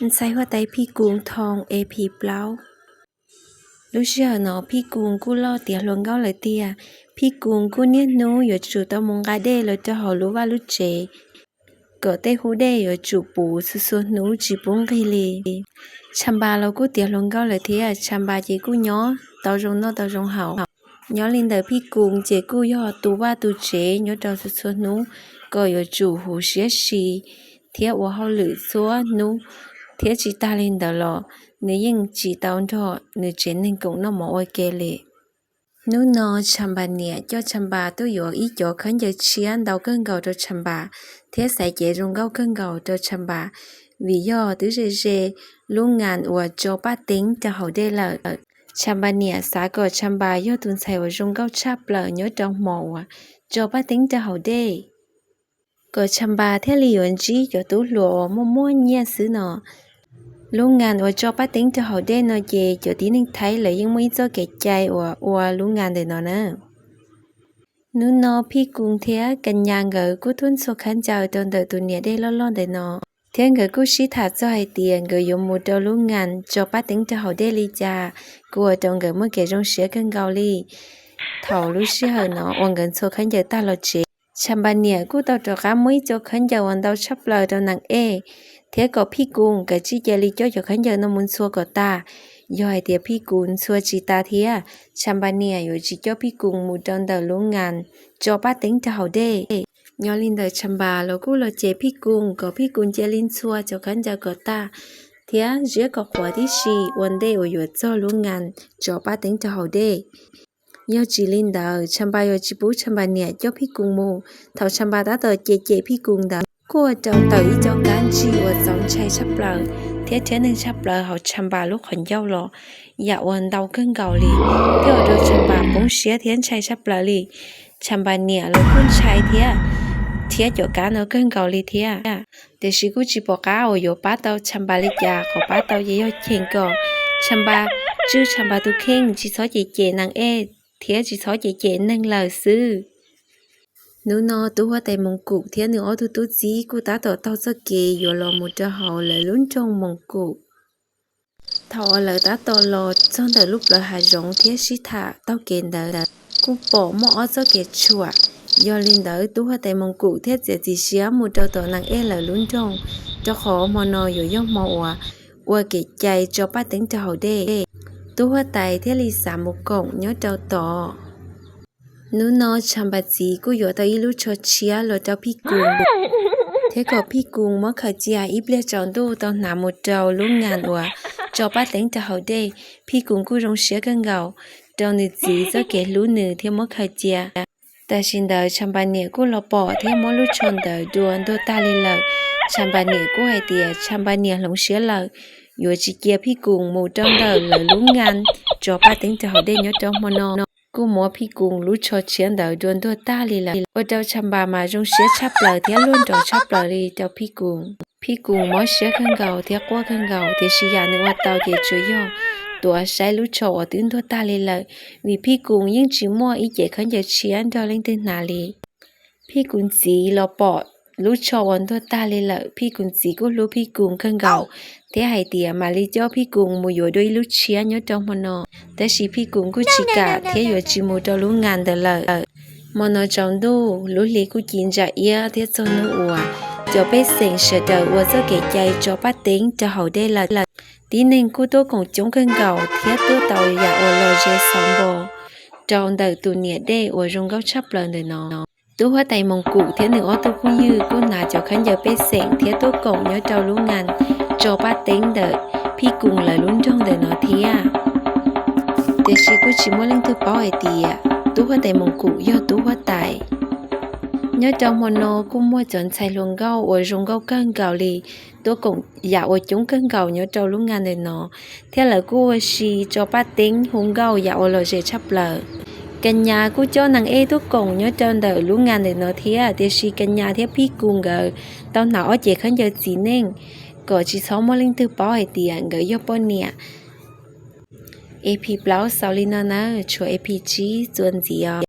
Ntxhais huab tais Phij Koos thoo E P plaub. Lub sij hawm no Phij Koos kuj loj tiav hluas nkauj lawm tiag. Phij Koos kuj niaj hnub yuav tsum tau mus nqa dej los rau hauv lub vaj lub tsev, kom tej hub dej yuav tsum puv txhua txhua hnub tsis pub nqig li. Tshas Npas los kuj tiav hluas nkauj lawm thiab, Tshas Npas ces kuj nyob tau zoo noj tau zoo haus. Nyob li ntawm Phij Koos ces kuj yog tu vaj tu tsev nyob rau txhua txhua hnub, kom yuav tsum huv siab si thiab ua hauj lwm txhua hnub, thiab tsis tag li ntawd los nws yeej tsis tau nrog nws tsev neeg koom noj mov ua ke li. Hnub no Tshas Npas niam coj Tshas Npas tuaj yuav ib cov khaub ncaws tshiab ntau kawg nkaus rau Tshas Npas, thiab xaiv cev zoo nkauj kawg nkaus rau Tshas Npas, vim yog twb ze ze lub ngas uas tso paj teeb rau hauv dej lawm. Tshas Npas niam xav kom Tshas Npas yog tus ntxhais uas zoo nkauj tshaj plaws nyob rau hmo uas tso paj teeb rau hauv dej, kom Tshas Npas thiaj li yuav ntsib cov tub hluas uas muaj muaj nyiaj xwb no. Lub ngas uas tso paj teeb rau hauv dej no ces cov tib neeg Thaib lawv yeej muaj ib txoj kev cai uas ua lub ngas ntawm no na. Hnub no Phij Koos thiab Kas Nyas nkawd kuj tuaj ntxhua khaub ncaws rau ntawm tus niam dej loj loj ntawm no, thiab nkawd kuj sib tham txog hais tias nkawd yuav mus rau lub ngas tso paj teeb rau hauv dej li cas, kuj ua rau nkawd muaj kev zoo siab kawg nkaus li. Thaum lub sij hawm no uas nkawd ntxhua khaub ncaws tag los tsev, Tshas Npas niam kuj tau rov qab muab ib co khaub ncaws uas ntau tshaj plaws rau Nas Ej, thiab kom Phij Koos kav tsij cia li coj cov khaub ncaws no mus ntxhua kom tag. Yog hais tias Phij Koos ntxhua tsis tas thiab, Tshas Npas niam yuav tsis coj Phij Koos mus rau ntawm lub ngas tso paj teeb rau hauv dej. Nyob li ntawd Tshas Npas los kuj los cem Phij Koos kom Phij Koos cia li ntxhua cov khaub ncaws kom tag, thiab ziab kom qhuav tib si ua ntej uas yuav txog lub ngas tso paj teeb rau hauv dej. Yog tsis li ntawd Tshas Npas yuav tsis pub Tshas Npas niam coj Phij Koos mus. Thaum Tshas Npas tab tom cem cem Phij Koos ntawd, kuj ua rau tawm ib co kab ntsig uas txaus ntshai tshaj plaws thiab rhiab neeg tshaj plaws hauv Tshas Npas lub qhov ncauj los yam uas ntau kawg nkaus li, thiab ua rau Tshas Npas poob siab thiab ntshai tshaj plaws li. Tshas Npas niam los kuj ntshai thiab rhiab cov kab no kawg nkaus li thiab. Tiam sis kuj tsis pom qab uas yuav pab tau Tshas Npas li cas, qhov pab tau ces yog cheem kom Tshas Npas tswj Tshas Npas tus kheej tsis txhob cem cem Nas Ej thiab tsis txhob cem cem neeg lawm xwb. Hnub no tub huab tais Moos Kum thiab nws ob tug tub txib kuj tab tom taug txoj kev yuav los mus rau hauv lawv lub nroog Moos Kum. Thaum uas lawv tab tom los txog ntawm lub plawv hav zoov thiab sib tham taug kev ntawd, kuj pom muaj ob txoj kev tshuam. Yog li ntawd tub huab tais Moos Kum thiaj txiav txim siab mus rau tom Nas Ej lawv lub nroog, rau qhov hmo no yuav yog hmo uas ua kev cai tso paj teeb rau hauv dej. Tub huab tais thiaj li xav mus koom nyob rau tod. Hnub no Tshas Npas txiv kuj yuav tau ib lub tsho tshiab los rau Phij Koos, thiab kom Phij Koos muab khaws cia ib pliag tsaus ntuj tau hnav mus rau lub ngas uas tso paj teeb rau hauv dej. Phij Koos kuj zoo siab kawg nkaus rau nws txiv txoj kev hlub nws thiab muab khaws cia. Tam sim ntawd Tshas Npas niam kuj los pom thiab muab lub tsho ntawd dua ntuag tag li lawm. Tshas Npas niam kuj hais tias Tshas Npas niam hloov siab lawm, yuav tsis cia Phij Koos mus rau ntawm lawv lub ngas tso paj teeb rau hauv dej nyob rau hmo no. Kuj muab Phij Koos lub tsho tshiab ntawd dua ntuag tag li lawm, ua rau Tshas Npas mas zoo siab tshaj plaws thiab luag nrov tshaj plaws li rau Phij Koos. Phij Koos mob siab kawg nkaus thiab quaj kawg nkaus, tiam sis yam nws ua tau ces tsuas yog tuav saib lub tsho uas twb ntuag tag li lawm, vim Phij Koos yeej tsis muaj ib cev khaub ncaws tshiab nrog leej twg hnav li. Phij Koos txiv los pom lub tsho uas ntuag tag li lawm, Phij Koos txiv kuj hlub Phij Koos kawg nkaus thiab hais tias mam li coj Phij Koos mus yuav dua ib lub tshiab nyob rau hmo no. Tab sis Phij Koos kuj tsis kam thiab yuav tsis mus rau lub ngas ntawd lawm. Hmo no tsaus ntuj, lub hli kuj ci ntsa iab thiab txog hnub uas cov pej xeem sawv daws ua txoj kev cai tso paj teeb rau hauv dej lawm. Tib neeg kuj tuaj koom coob kawg nkaus thiab tuaj tau yam uas lom zem xauv npo rau ntawm tus niam dej uas zoo nkauj tshaj plaws ntawm no. Tub huab tais Moos Kum thiab nws ob tug phooj ywg kuj hnav cov khaub ncaws pej xeem thiab tuaj koom nyob rau lub ngas tso paj teeb ntawm Phij Koos lawv lub nroog ntawm no thiab. Tiam sis kuj tsis muaj leej twg paub hais tias tub huab tais Moos Kum yog tub huab tais. Nyob rau hmo no kuj muaj cov ntxhais hluas nkauj uas zoo nkauj kawg nkaus li tuaj koom yam uas coob kawg nkaus nyob rau lub ngas ntawm no, thiab lawv kuj ua si tso paj teeb hu nkauj yam uas lom zem tshaj plaws. Kas Nyas kuj coj Nas Ej tuaj koom nyob rau ntawm lub ngas ntawm no thiab, tiam sis Kas Nyas thiab Phij Koos nkawd tau hnav ob cev khaub ncaws txiv neej, kom tsis txhob muaj leej twg paub hais tias nkawd yog poj niam. E P plaub xaus li no nawb, tshuav E P tsib txuas ntxiv os.